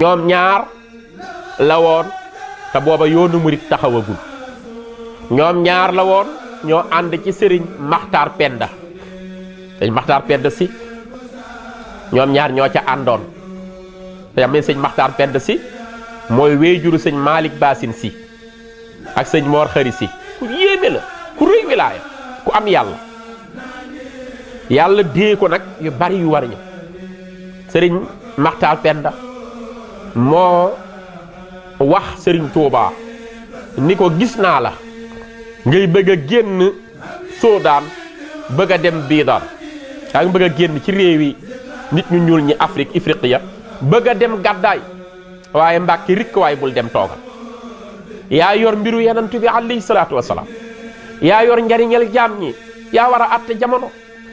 ñoom ñaar la woon te booba yoonu murit taxawagul ñoom ñaar la woon ñoo ànd ci sëriñ Maxtaar Penda sëñ Maxtaar Penda si ñoom ñaar ñoo ca àndoon te amee sëñ Maxtaar Penda si mooy wéyjuru sëñ Malick Basin si ak sëñ Mor Xari si ku yéeme la ku rëy wilaaya ku am yàlla dee ko nag yu bari yu war a ñëw sëriñ Maxtaar Penda moo wax sëriñ Touba ni ko gis naa la ngay bëgg a génn Soodaan bëgg a dem Biidar yaa ngi bëgg a génn ci réewi nit ñu ñuul ñi Afrique Ifriqiya bëgg a dem gàddaay waaye Mbàkke rikk waay bul dem toogal yaa yor mbiru Yonent bi alayhi salaatu wasalaam yaa yor njariñal jaam ñi yaa war a àtte jamono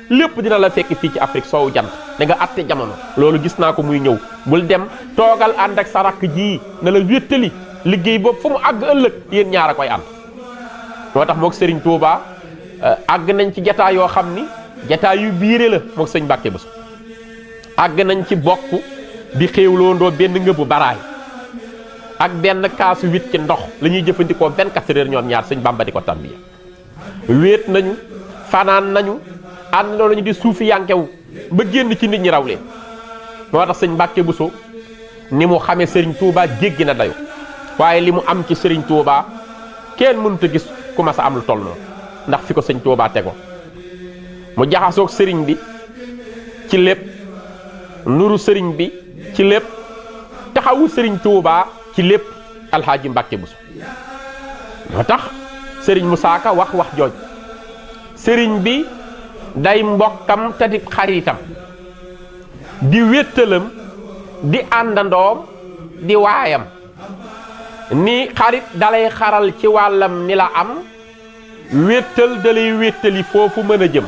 lépp dina la fekk fii ci Afrique soowu jant da nga àtte jamono loolu gis naa ko muy ñëw bul dem toogal ànd ak sa rakk ji na la wéttali liggéey boobu fu mu àgg ëllëg yéen ñaar a koy ànd moo tax mook Serigne Touba àgg nañ ci jataay yoo xam ni jataay yu biire la mook sëñ Mbàkke Buso àgg nañ ci bokk di xéewloondoo benn ngëbu baraay ak benn kaasu wit ci ndox la ñuy jëfandikoo 24 heures ñoom ñaar sëñ Bàmba di ko tarbiya wéet nañu fanaan nañu ànd loolu ñu di suufi yankewu ba génn ci nit ñi raw leen moo tax sëñ Mbàkke Buso ni mu xamee Serigne Touba jéggi na dayo waaye li mu am ci Serigne Touba kenn mënut a gis ku ma sa am lu toll noonu ndax fi ko sëñ Touba tego mu jaxasoog sëriñ bi ci lépp nuru sëriñ bi ci lépp taxawu sëriñ Touba ci lépp alxaaji Mbàkke Buso moo tax sëriñ Musaa Ka wax jooj sëriñ bi day mbokkam te di xaritam di wéttalam di àndandoom di waayam ni xarit dalay xaral ci wàllam ni la am wéttal dalay wéttali foofu mën a jëm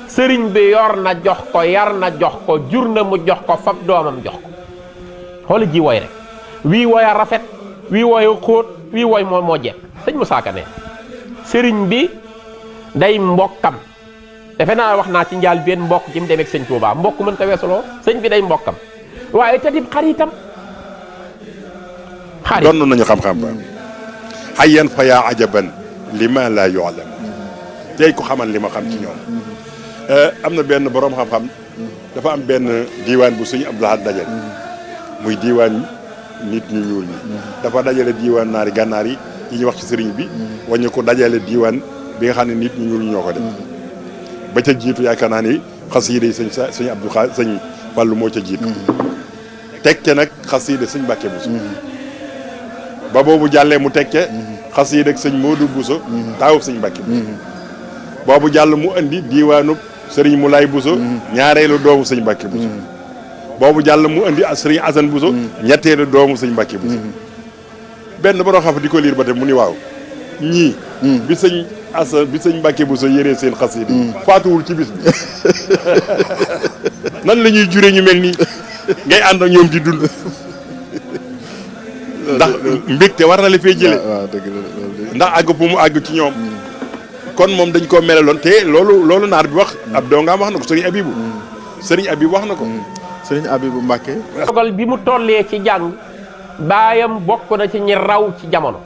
sëriñ bi yor na jox ko yar na jox ko jur na mu jox ko fab doomam jox ko xoola ji woy rek wii woy a rafet wii woy a xóot wii woy moo jeex sëñ Musaa Ka ne sëriñ bi day mbokkam defe naa wax naa ci njaal benn mbokk ci mu demeek sëñ Touba mbokk mën ko weesuloo sëñ bi day mbokkam waaye te dib xaritam doon nañu xam-xam ba xayyan fa yaa ajaban li ma laa yu'lam tey ko xamal li ma xam ci ñoom am na benn boroom xam-xam dafa am benn diiwaan bu sëñ Abdou Lahad dajale muy diiwaan nit ñu ñuul ñi dafa dajale diiwaan naari gànnaar yi ñuy wax ci sëriñ bi wañu ko dajale diiwaan bi nga xam ne nit ñu ñuul ñoo ko def ba ca jiitu yaakaar naa ni xasiida yi sëñ Abdou Khadre sëñ Fallu moo ca jiitu teg ca nag xasiida sëñ Mbàkke Buso ba boobu jàllee mu teg ca xasiida ak sëñ Moodu Buso taawub sëñ Mbàkke Buso boobu jàll mu andi diiwaanub sëriñ Mulaay Buso ñaareelu doomu sëñ Mbàkke Buso boobu jàll mu andi sëriñ Asan Buso ñetteelu doomu sëñ Mbàkke Buso benn borom xam di ko liir ba te mu ni waaw ñii bi sëñ Mbàkke Buso yéree seen xasiida faatuwul ci bis bi nan la ñuy jure ñu mel nii ngay ànd ak ñoom di dund ndax mbégte war na la fee jële ndax àgg fu mu àgg ci ñoom kon moom dañ koo melaloon te loolu naar bi wax ab dongaam wax na ko sëriñ Abibu wax na ko sëriñ Abibu Mbàkke dogal bi mu tollee ci jàng baayam bokk na ci ñi raw ci jamono